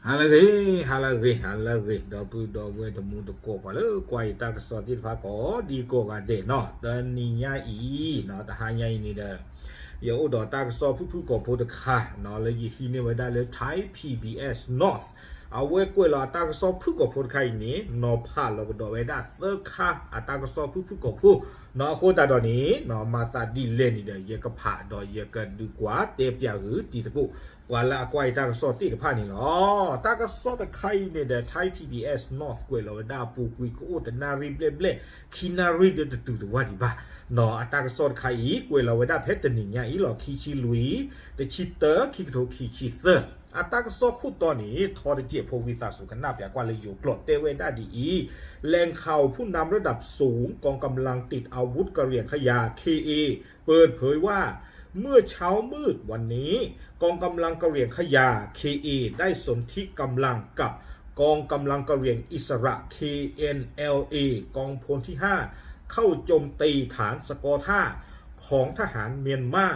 ဟါလၢအဂ့ၤ, ဟါလၢအဂ့ၤ, ဟါလၢအဂ့ၤ, ဒီပုၢ်ဒီဝဲၢ်တံၤသကိး ပှၤလၢကွၢ်ယတၢ်ကစီၣ်သ့ၣ်တဖၣ်ကိးဒံကိးဂၤဒဲးနီၤ, တနံၤညါအံၤ, တဟါညါအံၤန့ၣ်ဒီး, ယအိၣ်ဒီးတၢ်ကစီၣ်ဖုၣ်ဖုၣ်ကိာ်ဖိတခါနီၤ, လၢယဟံးန့ၢ်ဝဲဒၣ်လၢ Thai PBS North, အဝဲကွဲးလီၤအတၢ်ကစီၣ်ဖုၣ်ကိာ်ဖိတခါအံၤန့ၣ်, နီၤဖးလီၤကဒီးဝဲဒၣ်သၢခါအတၢ်ကစီၣ်ဖုၣ်ဖုၣ်ကိာ်ဖိ, နီၤအဃိသတးဒီးန့ၣ်, မၤသးဒ်လဲၣ်န့ၣ်ဒီး ယကဖးဒီးယကဒုးကွၢ်တဲပၠးဂုာ်တံၤသကိး ပှၤလၢအကွၢ်ယတၢ်ကစီၣ်သ့ၣ်တဖၣ်န့ၣ်လီၤ. တၢ်ကစီၣ်တခါအံၤန့ၣ်ဒီး Thai PBS North ကွဲးလီၤဝဲဒၣ်အပူၤကွံာ်ကအိၣ်တနၣ်ရံၣ်ဘျဲၣ်ဘျဲၣ်, ခံနၣ်ရံၣ်ဒီးတတုၤတဝၢ်ဒံးဘၣ်, နီၤအတၢ်ကစီၣ်တခါအံၤ ကွဲးလီၤဝဲဒၣ်ဖဲတနံၤညါအံၤလီၤ, ခံဆံလွံၢ်, တဆံတၢ, ခံကထိခံဆံသၢ, အတၢ်ကစီၣ်ခိၣ်တီန့ၣ် ထီတစဲးဖိဝံသးစူၤကနၣ်ပၠးကွၢ်လၢယိၤကျိာ်တဲဝဲဒၣ်ဒ်အံၤ, แหล่งข่าวผู้นำระดับสูงกองกำลังติดอาวุธกะเหรี่ยงขยา เคเอ เปิดเผยว่า เมื่อเช้ามืดวันนี้ กองกำลังกะเหรี่ยงขยา เคเอ ได้สนธิกำลังกับกองกำลังกะเหรี่ยงอิสระ เคเอ็นแอลเอ กองพลที่ห้า เข้าโจมตีฐานสกอท่า ของทหารเมียนมา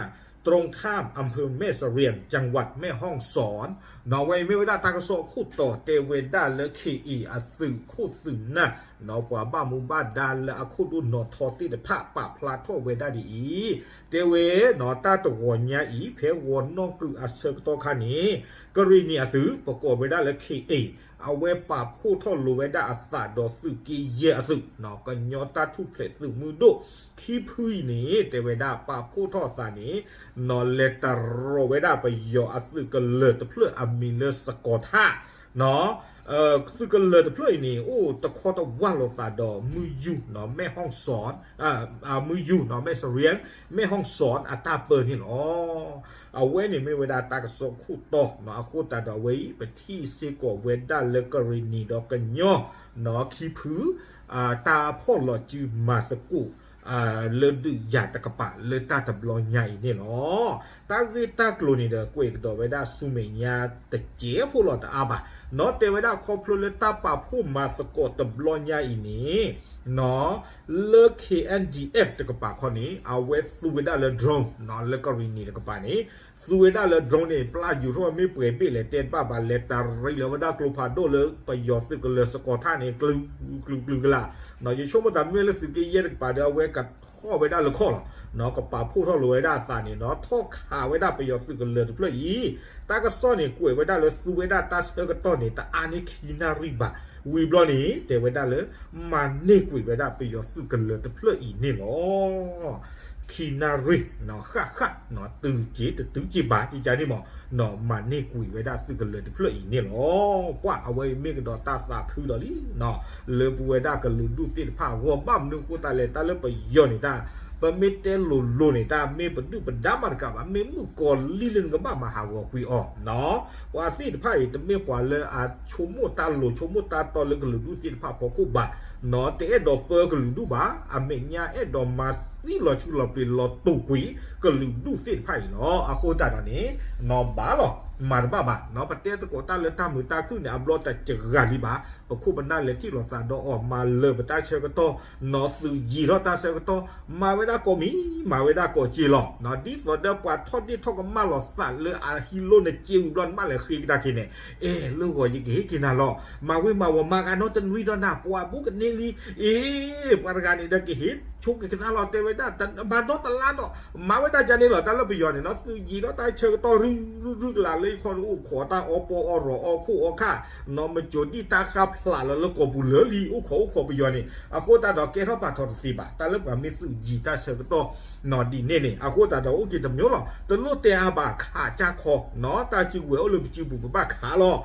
ตรงข้ามอำเภอแม่เสรียง จังหวัดแม่ฮ่องสอน, နီၤဝဲမ့ၢ်ဝဲဒၣ်တၢ်ကစီၣ်ခိၣ်တီတဲဝဲဒၣ်လၢ เคเอ အသုးခိၣ်သုးနၢ်, နီၤပှၤဘၣ်မူဘၣ်ဒါလၢအခိၣ်ဒိၣ်နီၤထီသ့ၣ်တဖၣ်ပာ်ဖျါထီၣ်ဝဲဒၣ်ဒ်အံၤ, တဲဝဲနီၤတၢ်တဂီၤညါအံၤ ဖဲဂီၤနီၣ်ကုာ်အဆၢကတီၢ်ခါန့ၣ်, ကရံၣ်နံၣ်အသုး ပကိးဝဲဒၣ်လၢ เคเอ အဝဲပာ်ဖှိၣ်ထီၣ်လိာ်ဝဲဒၣ်အသးဒီးသုးက့ယဲၢ်အသုး, ကညီတၢ်ထူၣ်ဖျဲးသုးမုၢ်ဒိၣ် ခံဖုအံၤန့ၣ် တဲဝဲဒၣ်ပာ်ဖှိၣ်ထီၣ်အသးန့ၣ်, နီၤလဲၤတရီးဝဲဒၣ်ပယီၤအသုးကလၢၤတဖျၢၣ်အမံၤလၢစကီၤထၣ်, နီၤ သုးကလၢၤတဖျၢၣ်အံၤန့ၣ် အိၣ်တခီတဝၢ်လိာ်သးဒီးမုၢ်ယူၢ်နီၤ แม่ฮ่องสอน, မုၢ်ယူၢ်နီၤ แม่เสรียง แม่ฮ่องสอน အတၢ်ပၢန့ၣ်လီၤ. အဝဲန့ၣ်မ့ၢ်ဝဲဒၣ်တၢ်ကစီၣ်ခိၣ်တီနီၤ, အဃိသတးဒီးအဝဲအံၤ ပထံၣ်စ့ၢ်ကီးဝဲဒၣ်လၢကရံၣ်နံၣ်ဒီးကညီ နီၤခံဖု တၢ်ဖီၣ်လီၤစုမၤသကိး လၢဒုးယၤတကပၤလၢတၢ်တဘျီညါအံၤန့ၣ်လီၤ. တၢ်ဂ့ၢ်တၢ်ကျိၤန့ၣ်ဒီး ကွဲးကဒီးဝဲဒၣ်ဆူမဲာ်ညါတစဲးဖိလီၤတအါဘၣ်, နီၤတဲဝဲဒၣ်ခီဖျိလၢတၢ်ပာ်ဖှိၣ်မၤသကိးတဘျီညါအံၤန့ၣ်, နီၤ လၢ เคเอ็นดีเอฟ တကပၤခီန့ၣ် အဝဲသူဝဲဒၣ်လၢ drone နီၤ လၢကရံၣ်နံၣ်တကပၤန့ၣ် သူဝဲဒၣ်လၢ drone န့ၣ် ပျၢ်ယူၤထီၣ်မ့ၢ်ပှဲၤဘ့ၣ်လဲၣ်တဲတဘၣ်ဘၣ် လဲၤတရံးလီၤဝဲဒၣ်ကျိဖးဒိၣ်လၢပယီၤသုးကလၢၤစကီၤထၣ်န့ၣ် ကျုၤကျုၤကျုၤကလာ်, နီၤ ယဆိကမိၣ်သးမ့ၢ်လၢသုးက့ယဲၢ်တကပၤဒီး အဝဲကထီၣ်ဝဲဒၣ်လၢခီၣ်လီၤ, နီၤ ကပာ်ဖှိၣ်ထီၣ်လိာ်ဝဲဒၣ်အသးန့ၣ် နီၤ ထီၣ်ခးဝဲဒၣ်ပယီၤသုးကလၢၤတဖျၢၣ်အံၤ, တၢ်ကစီၣ်န့ၣ် ကွဲးဝဲဒၣ်လၢသူဝဲဒၣ်တၢ်ဆၢကတီၢ်န့ၣ် တအါန့ၢ်ခံနၣ်ရံၣ်ဘၣ်, ဝံၤဘျီန့ၣ် တဲဝဲဒၣ်လၢ မၤန့ၢ်ကွံာ်ဝဲဒၣ်ပယီၤသုးကလၢၤတဖျၢၣ်အံၤန့ၣ်လီၤ. ခံနၣ်ရံၣ် နီၤ ဃၣ်ဃၣ် နီၤ တုၤက့ၤတတုၤက့ၤဘၣ် ကကန့ၣ်မး နီၤ မၤန့ၢ်ကွံာ်ဝဲဒၣ်သုးကလၢၤတဖျၢၣ်အံၤန့ၣ်လီၤ. ပှၤအဝဲအံၤမ့ၢ်ကဒီးတၢ်သးခုဒီးလံ နီၤ လၢပဝဲဒၣ်ကလုာ်ဒူၣ်သ့ၣ်တဖၣ် ဂီၢ်ဘၣ်မနုၤအဃိသတးလဲၣ် တၢ်လၢပယီၤန့ၣ်တၢ် ပမ့ၢ်တဲလိၤလိၤန့ၣ် တၢ်မ့ၢ်ပဒုၣ်ပဒါမးတကးဘၣ် မ့ၢ်မုၣ်ကီၤလံၢ်လၢနကဘၣ်မၤဟးဂီၤကွံာ်အီၤ နီၤ ပှၤသ့ၣ်တဖၣ်အံၤ တမ့ၢ်ပှၤလၢအဆိကမိၣ်တၢ်လိၤဆိကမိၣ်တၢ်တီလၢကလုာ်ဒူၣ်သ့ၣ်တဖၣ်ဖီခိၣ်ဘၣ်, နီၤ တအဲၣ်ဒိးပၢကလုာ်ဒူၣ်ဘၣ်, အမဲာ်ညါအဲၣ်ဒိးမၤသံလီၤဆူလီၤပျံၤလီၤတူာ်ကွံာ်ကလုာ်ဒူၣ်သ့ၣ်တဖၣ်အံၤလီၤ. အဃိသတးဒီးန့ၣ် နီၤဘၣ်လီၤ မၤတဘၣ်ဘၣ် နီၤ ပတဲသကိးတၢ်လၢတၢ်မုာ်တၢ်ခုၣ်န့ၣ် အဘျီတစှၤလံဘၣ်, ပခိၣ်ပနၢ်လဲၤထံၣ်လိာ်သးဒီးအီၤ မၤလၢာ်ပတၢ်ဆၢကတီၢ်, နီၤ သုးယံၤထီၣ်တၢ်ဆၢကတီၢ်, မၤဝဲဒၣ်ကိးမံၤ မၤဝဲဒၣ်ကိးစ့လီၤ, နီၤ ဒ်သိးဒီးပှၤထီၣ်ဒ့ၣ်ထီၣ်ကမၣ်လိာ်သးလၢအဟံးလိၢ်နစ့ဝံၤဘျီ နဘၣ်လဲၤဃ့ကဒါက့ၤန့ၣ်, အဲ လၢဂီၤယကဟ့ၣ်က့ၤနၤလီၤ, မၤဝ့ၤမၤဝီၤ မၤဂၤနီတနွံဒီးနၤ ပှၤဘူးကန့ၢ်လံ, အ့ ပှၤတဂၤန့ၣ်ဒီးကဟ့ၣ်ဆိက့ၤကသါလီၤ တဲဝဲဒၣ် မၤဒီတလါဒီး မၤဝဲဒၣ်ကန့ၣ်လီၤ. တၢ်လၢပယီၤန့ၣ်နီၤ သုးယံၤထီၣ်တၢ်ဆၢကတီၢ် ရုၢ်ရုၢ်ရုၢ်ကလာ်လၢယခီၣ်အိၣ်ခိးတၢ်အီပီအီရီၤ အီခိၣ်အီခၣ်, နီၤ မကိၤဒံၣ်တၢ်ဃၣ်ဖျးလီၤလၢကီၢ်ပူၤလၢာ်လံ အိၣ်ခိးအိၣ်ခိးပယီၤန့ၣ် အဃိသတးဒီးကဲထီၣ်ပာ်ထီၣ်တသ့ဘၣ် တၢ်လၢပှၤမ့ၢ်သုးယံၤတၢ်ဆၢကတီၢ် နီၤ ဒ်န့ၣ်န့ၣ် အဃိသတးဒီးအိၣ်က့ၤတမံၤလီၤ. တလိၣ်တဲအါဘၣ်ခးကၢ်ခီ နီၤ တၢ်စုကဝဲၤအိၣ်လၢပစုပူၤပဘၣ်ခးလီၤ.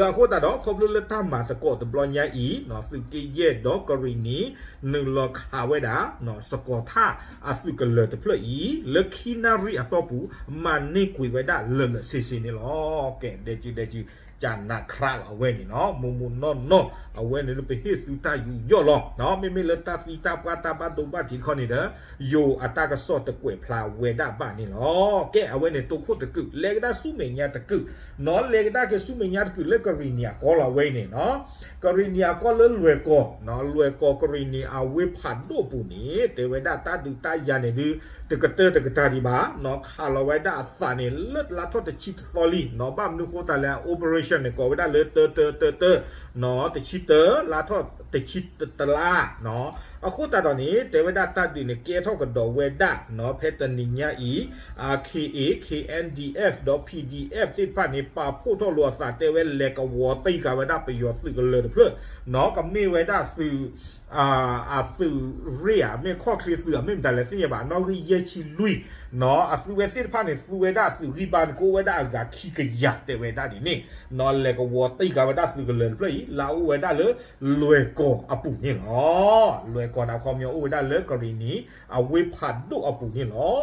အဃိသတးဒီး ခီဖျိလၢတၢ်မၤသကိးတဘျီညါအံၤ နီၤ သုးက့ယဲၢ်ဒီးကရံၣ်နံၣ် နုာ်လီၤခးဝဲဒၣ် နီၤ စကီၤထၣ်အသုးကလၢၤတဖျၢၣ်အံၤ လၢခံနၣ်ရံၣ်အတီၢ်ပူၤ မၤန့ၢ်ကွံာ်ဝဲဒၣ်လၢာ်လၢာ်ဆ့ဆ့န့ၣ်လီၤ. ကဲ ဒဲကဒဲက ကနးခရးလီၤ အဝဲန့ၣ်နီၤ မိၢ်မိၢ်နီၢ်နီၢ် အဝဲန့ၣ်လၢပဟ့ၣ်သုတၢ်ယူးယီၣ်လီၤ. မ့မ့ၢ်လၢတၢ်သံတၢ်ပှၢ်တၢ်ဘၣ်ဒိဘၣ်ထံးတခီန့ၣ်ဒီး ယိၤအတၢ်ကစီၣ်တကွဲးဖျါဝဲဒၣ်ဘၣ်န့ၣ်လီၤ. ကဲ အဝဲန့ၣ်တိခိၣ်တကုာ် လဲၤကဒါဆူမဲာ်ညါတကုာ် နီၤ လဲၤကဒါက့ၤဆူမဲာ်ညါတကုာ်လၢကရံၣ်နံၣ်အကီၢ်လီၤ အဝဲအံၤန့ၣ်နီၤ ကရံၣ်နံၣ်အကီၢ်လၢလွဲၢ်ကီၢ် နီၤ လွဲၢ်ကီၢ်ကရံၣ်နံၣ်အဝ့ၢ်ဖးဒိၣ်ပူၤန့ၣ် တဲဝဲဒၣ်တၢ်ဒုးတၢ်ယၤန့ၣ်ဒုး တကတၢၢ်တကတၢၢ်ဒံးဘၣ် နီၤ ခးလီၤဝဲဒၣ်အသးန့ၣ် လၢလါထီၣ်တဆံတသီလံ နီၤ ဘၣ်မနုၤဃိသတးလဲၣ် operation န့ၣ် ကိးဝဲဒၣ်လၢ တၢတၢတၢတၢ နီၣ် တဆံတၢ လါထီၣ်တဆံတလါ နီၣ်. အဃိသတးဒီးန့ၣ် တဲဝဲဒၣ်တၢ်ဒုးန့ၣ် ကဲထီၣ်ကဒီးဝဲဒၣ် နီၣ် ဖဲတနံၤညါအံၤ အ ခ့ၣ်အ့ၣ် ခ့ၣ်အဲၣ်ဒံၣ်အ့ၣ် ဒီး ပီၣ်ဒီအ့ၣ် သ့ၣ်တဖၣ်န့ၣ် ပာ်ဖှိၣ်ထီၣ်လိာ်အသး တဲဝဲလဲၤကဝီၤတံၢ်ဃာ်ဝဲဒၣ်ပယီၤသုးကလၢၤတဖျၢၣ် နီၣ် ကမ့ၢ်ဝဲဒၣ်သုး အသုးရ့ၣ်ဧါ မ့ၢ်ခီၣ်ချ့သုးဧါ မ့ၢ်မတၤလဲၣ်သ့ၣ်ညါဘၣ် နီၣ် ဂံၢ်ယဲၢ်ဆံလွံၢ် နီၣ် အသုးဝဲသ့ၣ်တဖၣ်န့ၣ် သူဝဲဒၣ်သုးဂံၢ်ဘါန့ၣ် ကအိၣ်ဝဲဒၣ်အဂၤခံကယၤ တဲဝဲဒၣ်ဒ်န့ၣ် နီၣ် လဲၤကဝီၤတံၢ်ဃာ်ဝဲဒၣ်သုးကလၢၤတဖျၢၣ်အံၤ လၢအအိၣ်ဝဲဒၣ်လၢ လွဲၢ်ကီၢ်အပူၤန့ၣ်လီၤ. လွဲၢ်ကီၢ်န့ၣ် အခီပညီအိၣ်ဝဲဒၣ်လၢကရံၣ်နံၣ် အဝ့ၢ်ဖးဒိၣ်အပူၤန့ၣ်လီၤ.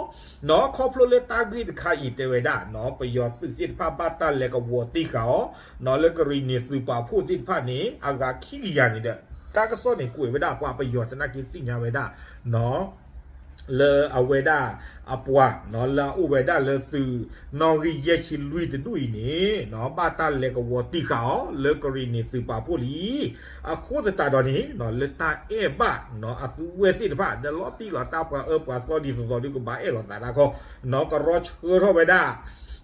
နီၣ် ခီဖျိလၢတၢ်ဂ့ၢ်တခါအံၤတဲဝဲဒၣ် နီၣ် ပယီၤသုးသ့ၣ်တဖၣ်ဘၣ်တၢ်လဲၤကဝီၤတံၢ်ဃာ်အီၤ နီၣ် လၢကရံၣ်နံၣ်သုးပာ်ဖှိၣ်သ့ၣ်တဖၣ်န့ၣ် အဂၤခံကယၤန့ၣ်ဒီး တၢ်ကစီၣ်န့ၣ် ကွဲးဝဲဒၣ်ပှၤပယီၤသနာ်က့သ့ၣ်ညါဝဲဒၣ် နီၣ် လၢအဝဲဒၣ်အပှၤ နီၣ် လၢအအိၣ်ဝဲဒၣ်လၢသုး နီၣ် ဂံၢ်ယဲၢ်ဆံလွံၢ်တဒူၣ်အံၤန့ၣ် နီၣ် ဘၣ်တၢ်လဲၤကဝီၤတံၢ်ဃာ်အီၤ လၢကရံၣ်နံၣ်သုးပာ်ဖှိၣ်လံ. အဃိသတးဒီးန့ၣ် နီၣ် လၢတၢ်အဲၣ်ဘၣ် နီၣ် အသုးဝဲသ့ၣ်တဖၣ် ဒီးလီၤတံၢ်လီၤတၢ်ပှၤအၢပှၤသီဒ်သိးသိးဒုး ကဘၣ်အဲၣ်လိာ်သးတၢ်ခီ နီၣ် ကရီဆှၢထီၣ်ဝဲဒၣ်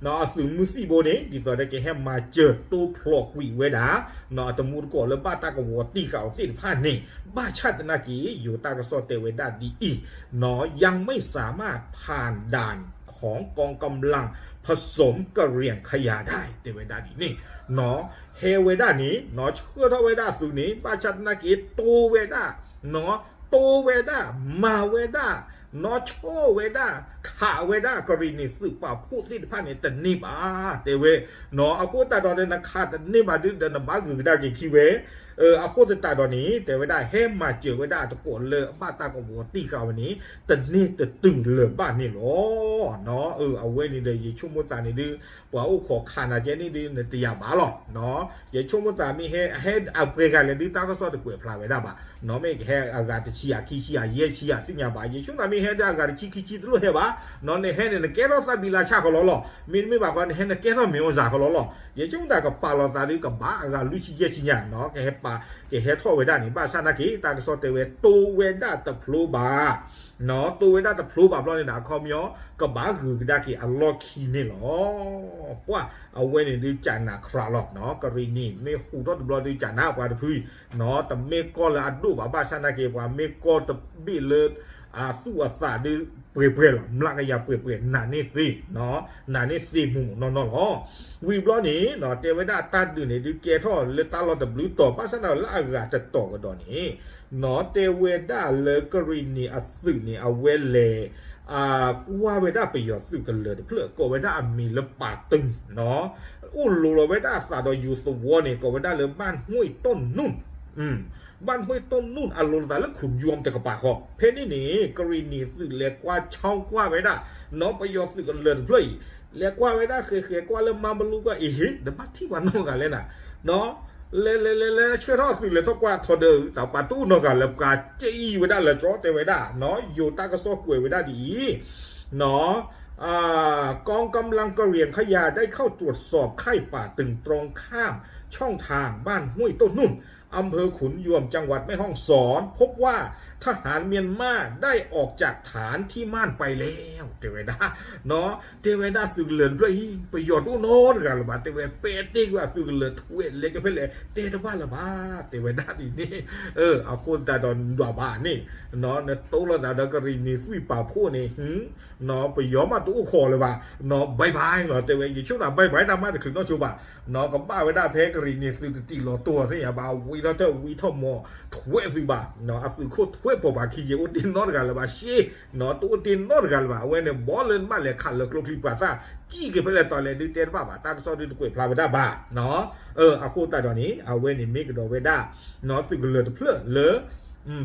နီၣ် အသုးမုၢ်သံၣ်ဘိန့ၣ် ဒ်သိးဒီးကဟဲမၤစၢၤတိဖျိးကွံာ်ဝဲဒၣ် နီၣ် အတမူတကိးလၢဘၣ်တၢ်ကဝီၤတံၢ်ဃာ်အီၤသ့ၣ်တဖၣ်န့ၣ် ဘၣ်ဆၣ်သနာ်က့ ယိၤတၢ်ကစီၣ်တဲဝဲဒၣ်ဒ်အံၤ နီၣ် ยังไม่สามารถผ่านด่านของกองกำลังผสมกะเหรี่ยงขยาได้ တဲဝဲဒၣ်ဒ်န့ၣ် နီၣ် ဟဲဝဲဒၣ်န့ၣ် နီၣ် ဆှၢထီၣ်ဝဲဒၣ်အသုးန့ၣ် ဘၣ်ဆၣ်သနာ်က့ တိဝဲဒၣ် နီၣ် တိဝဲဒၣ် မၤဝဲဒၣ် နီၣ် ဆိၣ်ဝဲဒၣ် ခးဝဲဒၣ် ကရံၣ်နံၣ်သုးပာ်ဖှိၣ်သ့ၣ်တဖၣ်န့ၣ် တန့ၢ်ဘၣ် တဲဝဲ နီၣ် အဃိသတးဒီး နခးတန့ၢ်ဘၣ်ဒုးဒီး နဘၣ်ဂုာ်ကဒါက့ၤခံဝဲ အဃိသတးဒီးန့ၣ် တဲဝဲဒၣ် ဟဲမၤစၢၤဝဲဒၣ်အတကိးလၢအဘၣ်တၢ်ကဝီၤတံၢ်ဃာ်ဝဲန့ၣ် တန့ၢ်တတုၤလၢၤဘၣ်န့ၣ်လီၤ. နီၣ် အဝဲန့ၣ်ဒီး ယဆိကမိၣ်သးန့ၣ်ဒုး ပှၤအိၣ်ခိးခးနၤကဲန့ၣ်ဒုး နတယာ်ဘၣ်လီၤ. နီၣ် ယဆိကမိၣ်သးမ့ၢ်ဟဲ ဟဲအပှဲၤဂၤလဲၣ်ဒုး တၢ်ကစီၣ်တကွဲးဖျါဝဲဒၣ်ဘၣ်. နီၣ် မ့ၢ်ကဟဲအဂၤတဆံဧါ ခံဆံဧါ ယဲၢ်ဆံဧါ သ့ၣ်ညါဘၣ်. ယဆိကမိၣ်သးမ့ၢ်ဟဲဒုးအဂၤတဆံခံဆံတလိၣ်ဟဲဘၣ်. နီၣ် နဟဲန့ၣ် နကဲထီၣ်သးဘံလါဆၣ်ဃီလီၤလီၤ. မ့တမ့ၢ်ဘၣ်ဃီ နဟဲနကဲထီၣ်မ့ၣ်အူစၢ်ဃီလီၤလီၤ. ယဆိကမိၣ်သးကပာ်လီၤသးဒုးကဘၣ်အဂၤလွံၢ်ဆံယဲၢ်ဆံညါ နီၣ် ကဟဲပာ် ကဟဲထီၣ်ဝဲဒၣ်န့ၣ် ဘၣ်ဆၣ်သနာ်က့ တၢ်ကစီၣ်တဲဝဲ တိဝဲဒၣ်တဖျိဘၣ် နီၣ် တိဝဲဒၣ်တဖျိဘၣ်ဘျီန့ၣ်ဒီး အခီပညီ ကဘၣ်ဂုာ်ကဒါက့ၤအလီၢ်ခံန့ၣ်လီၤ. ပှၤ အဝဲန့ၣ်ဒုး ကၠးနးခရးလီၤ. နီၣ် ကရံၣ်နံၣ် မ့ၢ်ဟူးထီၣ်တဘျီဒုး ကၠးနးပှၤတဖု နီၣ် တမ့ၢ်ကီၢ်လၢအဒိၣ်ဘၣ် ဘၣ်ဆၣ်သနာ်က့ ပှၤမ့ၢ်ကီၢ်တဘ့ၣ်လၢ အသူၣ်အသးဒုးပှဲၤပှဲၤလီၤ. မျးကယၤပှဲၤပှဲၤ နာ်န့ၢ်သ့ နီၣ် နာ်န့ၢ်သ့မူးမူးနီၢ်နီၢ်လီၤ. ဝံၤဘျီန့ၣ် နီၣ် တဲဝဲဒၣ်တၢ်ဒုးန့ၣ်ဒုးကဲထီၣ်လၢတၢ်လီၢ်တဘျုးတီၤ ဘၣ်ဆၣ်သနာ်က့လၢအဂၤတတီၤကဒီးန့ၣ် နီၣ် တဲဝဲဒၣ်လၢကရံၣ်နံၣ်အသုးန့ၣ် အဝဲလဲၤ ကွၢ်ဝဲဒၣ်ပယီၤသုးကလၢၤတဖျၢၣ် ကိးဝဲဒၣ်အမံၤလၢပာ်တုၤ နီၣ် အိၣ်လိၤလီၤဝဲဒၣ်အသးဒီးယိၤသဝီန့ၣ် ကိးဝဲဒၣ်လၢ บ้านห้วยต้นนุ่น บ้านห้วยต้นนุ่น အလိၤသးလၢ ขุนยวม တကပၤဃီ ဖဲန့ၣ်န့ၣ် ကရံၣ်နံၣ်သုးလဲၤကွၢ်ဆီကွၢ်ဝဲဒၣ် နီၣ် ပယီၤသုးကလၢၤတဖျၢၣ်အံၤ လဲၤကွၢ်ဝဲဒၣ်ဃဲၤဃဲၤကွၢ်လၢမါဘလူကွၢ် အ့ဟ့ တဘၣ်ထံၣ်ပှၤနီတဂၤလဲၣ်နၤ နီၣ် လဲၤလဲၤလဲၤလဲၤဆှၢထီၣ်အသုးလဲၤထီၣ်ကွၢ်ထီၣ်ဒီး တၢ်ပာ်တအိၣ်နီတဂၤလၢပှၤကံဝဲဒၣ်လၢကၠီတဲဝဲဒၣ် နီၣ် ယိၤတၢ်ကစီၣ်ကွဲးဝဲဒၣ်ဒ်အံၤ နီၣ် กองกำลังกะเหรี่ยงขยาได้เข้าตรวจสอบค่ายป่าตึงตรงข้าม ช่องทางบ้านห้วยต้นนุ่น อำเภอขุนยวม จังหวัดแม่ฮ่องสอน พบว่าทหารเมียนมาได้ออกจากฐานที่มั่นไปแล้ว တဲဝဲဒၣ် နီၣ် တဲဝဲဒၣ်သုးကလၢၤတဖျၢၣ်အံၤ ပယီၤတအိၣ်နီတဂၤလၢၤဘၣ် တဲဝဲ ပဲာ်တ့ၢ်ကွံာ်အသုးကလၢၤထွဲလဲၤကဖဲလဲၣ် တဲတဘၣ်လၢၤဘၣ် တဲဝဲဒၣ်ဒ်န့ၣ် အဃိသတးဒီးဒွးဘၣ်န့ၣ် နီၣ် နတိလိာ်သးဒီးကရံၣ်နံၣ်သုးပာ်ဖှိၣ်န့ၣ် နီၣ် ပယီၤမးတအိၣ်ခိးလၢၤဘၣ် နီၣ် bye bye လီၤ တဲဝဲ ယဆိကမိၣ်သး bye bye တၢ်မးတချုးနီတစိၤဘၣ် နီၣ် ကဘၣ်ဝဲဒၣ်ဖဲကရံၣ်နံၣ်သုးတတံၢ်လီၤတိၢ်သ့ၣ်ညါဘၣ် ဝံထီၣ်တၢ်ဝံထီၣ်မီၤထွဲသုးဘၣ် နီၣ် အသုးခိၣ်ထွဲပိာ်ပာ်ခံယဲၢ် အိၣ်တ့ၢ်နီတဂၤလၢၤဘၣ် ရှ့ နီၣ် တအိၣ်တ့ၢ်နီတဂၤလၢၤဘၣ် အဝဲန့ၣ် ဘီလၢနဘၣ်လဲၤခးလၢကျိချံပှၤသၣ် စံၣ်က့ၤဖဲလဲၣ်တီၤလဲၣ်ဒုးတဲတဘၣ်ဘၣ် တၢ်ကစီၣ်ဒုးတကွဲးဖျါဝဲဒၣ်ဘၣ် နီၣ် အဃိသတးဒီးန့ၣ် အဝဲန့ၣ်မ့ၢ်ကဒီးဝဲဒၣ် နီၣ် သုးကလၢၤတဖျၢၣ်လၢ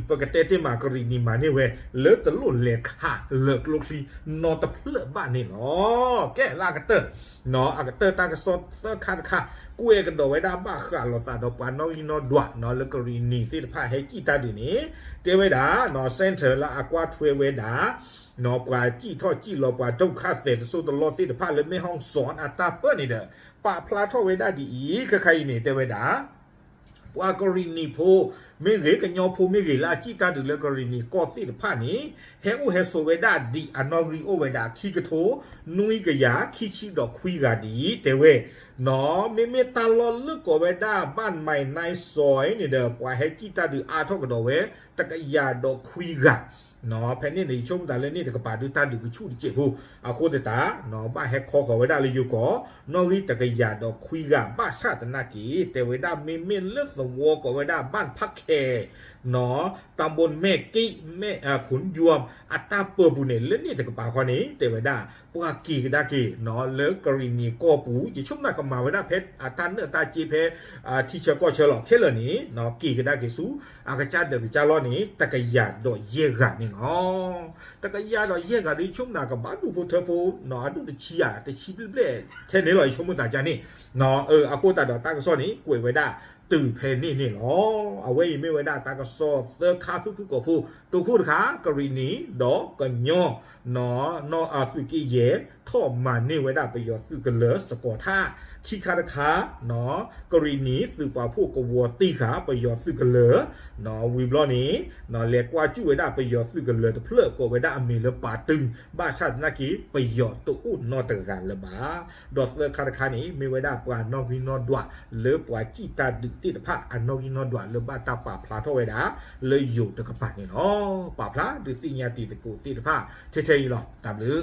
ပကတဲတ့ၢ်မး ကရံၣ်နံၣ်မၤန့ၢ်ဝဲ လၢတလိၣ်လဲၤခးလၢကျိချံနီတဖျၢၣ်ဘၣ်န့ၣ်လီၤ. ကဲ လၢအကတၢၢ် နီၣ် အကတၢၢ်တၢ်ကစီၣ်သၢခါတခါ ကွဲးကဒီးဝဲဒၣ်ဘၣ်ဃးလိာ်သးဒီးပှၤနီၣ်ဂံၢ်နီၣ်ဒွး နီၣ် လၢကရံၣ်နံၣ်သ့ၣ်တဖၣ်ဟဲစံၣ်တၢ်ဒုးန့ၣ် တဲဝဲဒၣ် နီၣ် center လၢအကွၢ်ထွဲဝဲဒၣ် နီၣ် ပှၤစံၣ်ထီၣ်စံၣ်လီၤပှၤဒုက္ခသည်တစိၢ်တလီၢ်သ့ၣ်တဖၣ်လၢ แม่ฮ่องสอน အတၢ်ပၢၢ်န့ၣ်ဒီး ပာ်ဖျါထီၣ်ဝဲဒၣ်ဒ်အံၤ ခဲခါအံၤန့ၣ် တဲဝဲဒၣ် ပှၤကရံၣ်နံၣ်ဖိမ့ၢ်ဂ့ၤ ကညီဖိမ့ၢ်ဂ့ၤ လၢအစံၣ်တၢ်ဒုးလၢကရံၣ်နံၣ်ကီၢ်သ့ၣ်တဖၣ်န့ၣ် ဟဲအိၣ်ဟဲဆိးဝဲဒၣ်ဒ်အနီၣ်ဂံၢ်အိၣ်ဝဲဒၣ် ခံကထိနွံကယၤခံဆံဒီးခွံဂၤဒ်အံၤ တဲဝဲ နီၣ် မ့မ့ၢ်တၢ်လီၢ်လၢကိးဝဲဒၣ် ဘၣ်မံၤနၢ်စီၤန့ၣ်ဒီး ပှၤဟဲစံၣ်တၢ်ဒုးအါထီၣ်ကဒီးဝဲ တကယၤဒီးခွံဂၤ, နီၣ် ဖဲန့ၣ်န့ၣ် ယဆိကမိၣ်သးလၢန့ၣ်တကပၤဒုးတၢ်ဒုးကဆူၣ်တစဲးဖိ, အဃိသတး နီၣ် ဘၣ်ဟဲခီဃီၤဝဲဒၣ်လၢယိၤကီၢ် နီၣ်ဂံၢ်တကယၤဒီးခွံဂၤ ဘၣ်ဆၣ်သနာ်က့ တဲဝဲဒၣ်မ့မ့ၢ်လၢသဝီကိးဝဲဒၣ် ဘၣ်ဖးခဲ နီၣ် တၢ်ဘိမဲၢ်က့ၣ် မဲၢ်ခိၣ်ယွမ် အတၢ်ပၢၤပူၤန့ၣ် လၢန့ၣ်တကပၤဃီန့ၣ် တဲဝဲဒၣ် ပှၤက့ၤကဒါက့ၤ နီၣ် လၢကရံၣ်နံၤကီၢ်ပူၤ ယဆိကမိၣ်ကမၤဝဲဒၣ်ဖဲအတၢ်နၢၣ်တၢ်စ့ဖဲ ထံဆၢကီၢ်ဆၢလီၤ ခဲလၢာ်န့ၣ် နီၣ် က့ၤကဒါက့ၤဆူ အကစၢ်ဒၢးကစၢ်လီၢ်န့ၣ် တကယၤဒီးယဲၢ်ဂၤန့ၣ်လီၤ. တကယၤဒီးယဲၢ်ဂၤဒ်ယဆိကမိၣ်သးကဘၣ်ဒူၣ်ဖိထၢဖိ နီၣ် အဒူၣ်တဆံဧါ တဆံဘျဲၣ်ဘျဲၣ်ထဲန့ၣ်လီၤ ယဆိကမိၣ်သးကန့ၣ်, နီၣ် အဃိသတးဒီးတၢ်ကစီၣ်န့ၣ် ကွဲးဝဲဒၣ်တုၤဖဲန့ၣ်န့ၣ်လီၤ. အဝဲအံၤမ့ၢ်ဝဲဒၣ်တၢ်ကစီၣ်သၢခါဖုၣ်ဖုၣ်ကိာ်ဖိ, တိခိၣ်တခါ ကရံၣ်နံၤ ဒီးကညီ နီၣ် နီၣ် အသုးက့ယဲၢ် ထီၣ်မၤန့ၢ်ဝဲဒၣ်ပယီၤသုးကလၢၤစကီးထၣ်, ခံခါတခါ နီၣ် ကရံၣ်နံၤသုးပာ်ဖှိၣ်ကဝီၤတံၢ်ဃာ်ပယီၤသုးကလၢၤ, နီၣ် ဝံၤဘျီန့ၣ် နီၣ် လဲၤကွၢ်စူၣ်ဝဲဒၣ်ပယီၤသုးကလၢၤတဖျၢၣ် ကိးဝဲဒၣ်အမံၤလၢပာ်တုၤ, ဘၣ်ဆၣ်သနာ်က့ ပယီၤတအိၣ်နီတဂၤလၢၤဘၣ်. ဒီးသၢခါတခါန့ၣ် မ့ၢ်ဝဲဒၣ်ပှၤနီၣ်ဂံၢ်နီၣ်ဒွးလၢပှၤစံၣ်တၢ်ဒုးသ့ၣ်တဖၣ် အနီၣ်ဂံၢ်နီၣ်ဒွးလၢဘၣ်တၢ်ပာ်ဖျါထီၣ်ဝဲဒၣ် လၢယိၤတကပၤန့ၣ်လီၤ. ပာ်ဖျါဒုးသ့ၣ်ညါတံၤသကိးသ့ၣ်တဖၣ် ထဲထဲအံၤလီၤ. တၢ်ဘျုး